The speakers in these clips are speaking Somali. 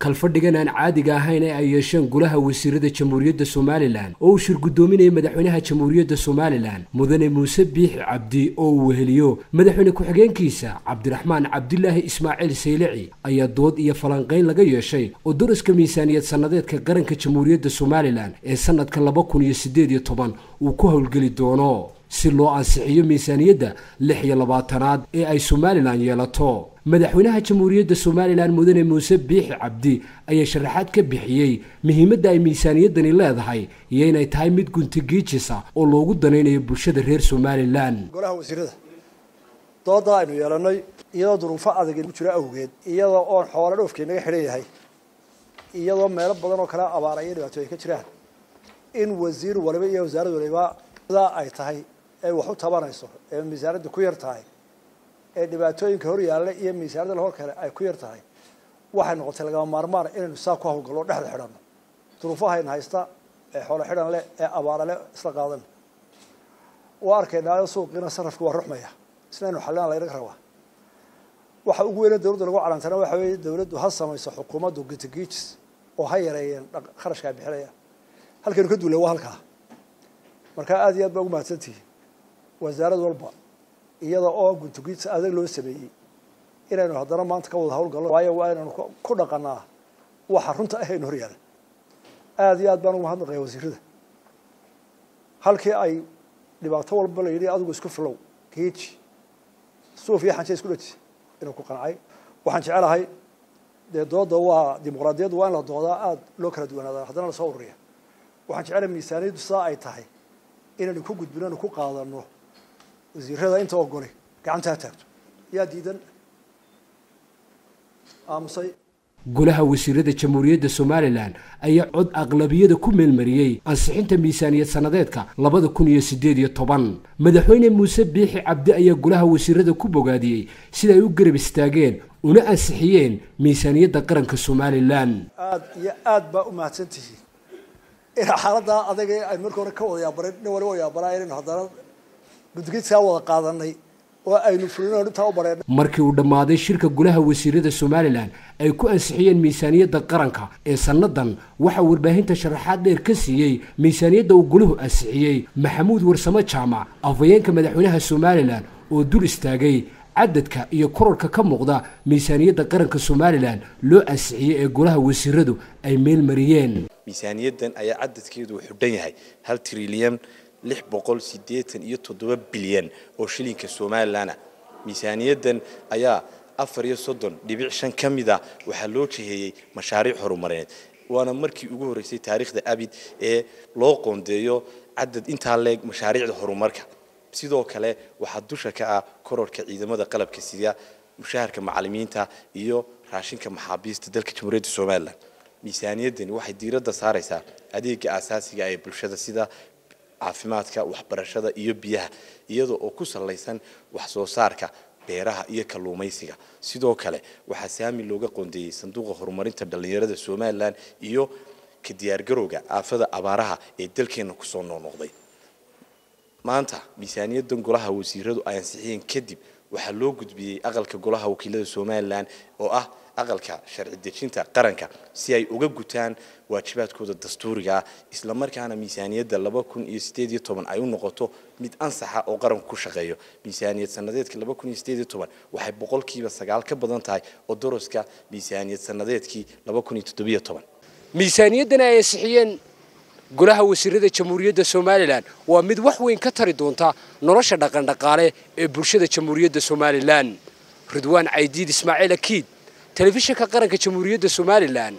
Kalfadhigan aan caadiga ahayn ee ay yeesheen golaha wasiirada Jamhuuriyadda Somalilan oo uu shir guddoominayay madaxweynaha Jamhuuriyadda Somalilan Mudane Muuse Biixi Cabdi oo uu weheliyo madaxweyne ku-xigeenkiisa Cabdiraxmaan Cabdilaahi Ismaaciil Saylici ayaa dood iyo falanqayn laga yeeshay oo daraska miisaaniyad sannadeedka qaranka Jamhuuriyadda Somalilan ee sanadka 2018 uu ku howlgeli doono si loo ansixiyo miisaaniyadda 26aad ee ay Somalilan yeelato. Madaxweynaha Jamhuuriyadda Somalilan Mudane Muuse Biixi Cabdi ayaa sharaxaad ka bixiyey muhiimadda ay miisaaniyaddani leedahay iyo inay tahay mid guntigiijisa oo loogu danaynayo bulshada reer Somalilan. Golaha wasiirada dooda aynu yeelanay iyadoo duruufo adag ku jira awgeed, iyadoo oon xoolo dhoofkii naga xidhan yahay, iyadoo meelo badan oo kale abaar iyo dhibaatooyin ka jiraan, in wasiir waliba iyo wasaarad waliba sidaa ay tahay ay wax u tabanayso ee miisaaniyadda ku yar tahay ee dhibaatooyinka hor yaalla iyo miisaaniyadda la hor kale ay ku yar tahay, waxay noqotay lagama maarmaan inaynu saa ku hawlgallo, dhexda xidhanno duruufahayna haysta ee xoolo xidhan leh ee abaara leh isla qaadan. Waa arkaynaa suuqiina sarafki waa ruxmaya, isna inu xallinaan laynaga rabaa. Waxa ugu weyna dowladda lagu calantana waxa weeye dowladdu ha samayso, xukuumaddu gitagiijis oo ha yareeyeen kharashka ay bixinayaan. Halkaynu ka duulay waa halkaa. Marka aad iyo aad baa ugu mahadsantihi wasaarad walba, iyada oo guntugiis adag loo sameeyey inaynu haddana maanta ka wada hawlgallo, waayo waa inaynu ku dhaqanaa waxa runta ah aynu horyaala. Aad iyo aad baan ugu mahadnaqaya wasiirada. Halkii ay dhibaato walba la yidhi adigu isku filow, geeji suuf iyo xanje isku dhaji, inuu ku qancay. Waxaan jecelahay dee dooda waa dimuqraadiyaddu, waa in la doodaa, aada loo kala duwanaadaa, haddana lasoo ururiya. Waxaan jecelahay miisaaniyaddu sidaa ay tahay inaynu ku gudbino, inu ku qaadano. Wasiirada inta ogolay gacanta ha taagto, yaa diidan, aamusay? Golaha wasiirada Jamhuuriyadda Somalilan ayaa cod aqlabiyada ku meelmariyey ansixinta miisaaniyad sannadeedka 2018. Madaxweyne Muuse Biixi Cabdi ayaa golaha wasiirada ku bogaadiyey sida ay u garab istaageen una ansixiyeen miisaaniyadda qaranka Somalilan. Aada iyo aad baa u mahadsan tihiin in xaaladdaa adaga ay marka hore ka wada yaabareen, nin waliba yaabanaa, inaynu haddana gudgiidkaa wada qaadanay oo aynu fulino intaa u bareen. Markii uu dhammaaday shirka golaha wasiirada Somalilan ay ku ansixiyeen miisaaniyadda qaranka ee sannadan, waxaa warbaahinta sharaxaad dheer ka siiyey miisaaniyadda uu goluhu ansixiyey Maxamuud Warsamo Jaamac, afhayeenka madaxweynaha Somalilan, oo dul istaagay cadadka iyo kororka ka muuqda miisaaniyadda qaranka Somalilan loo ansixiyey ee golaha wasiiradu ay meel mariyeen. Miisaaniyaddan ayaa cadadkeedu wuxuu dhan yahay 1 trilyan 687 bilyan oo shilinka Somalilan ah. Miisaaniyaddan ayaa 34.5 ka mid a waxaa loo jiheeyey mashaariic horumarineed, waana markii ugu horreysay taariikhda abid ee loo qoondeeyo cadad intaa leeg mashaariicda horumarka. Sidoo kale waxaa dusha ka ah kororka ciidamada qalabka sida, mushaharka macallimiinta iyo raashinka maxaabiista dalka Jamhuuriyadda Somalilan. Miisaaniyaddani waxay diiradda saaraysaa adeega aasaasiga ee bulshada sida caafimaadka, waxbarashada iyo biyaha, iyada oo ku salaysan wax soo saarka beeraha iyo kalluumaysiga. Sidoo kale waxaa saami looga qoondeeyey sanduuqa horumarinta dhallinyarada Somalilan iyo ka diyaargarowga aafada abaaraha ee dalkeenna kusoo noqnoqday. Maanta miisaaniyaddan golaha wasiiradu ay ansixiyeen kadib waxaa loo gudbiyey aqalka golaha wakiilada Somalilan oo ah aqalka sharci dejinta qaranka si ay uga gutaan waajibaadkooda dastuuriga ah, islamarkaana miisaaniyadda 2018 ay u noqoto mid ansaxa oo qaranku ku shaqeeyo. Miisaaniyad sanadeedka 2018 waxay 9% ka badan tahay oo doroska miisaaniyad sanadeedkii 2017. Miisaaniyaddan ay ansixiyeen golaha wasiirada Jamhuuriyadda Somalilan waa mid wax weyn ka tari doonta nolosha dhaqandhaqaale ee bulshada Jamhuuriyadda Somalilan. Ridwaan Caydiid Ismaaciil Akiid, Telefishinka Qaranka Jamhuuriyadda Somalilan,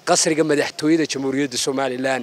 qasriga madaxtooyada Jamhuuriyadda Somalilan.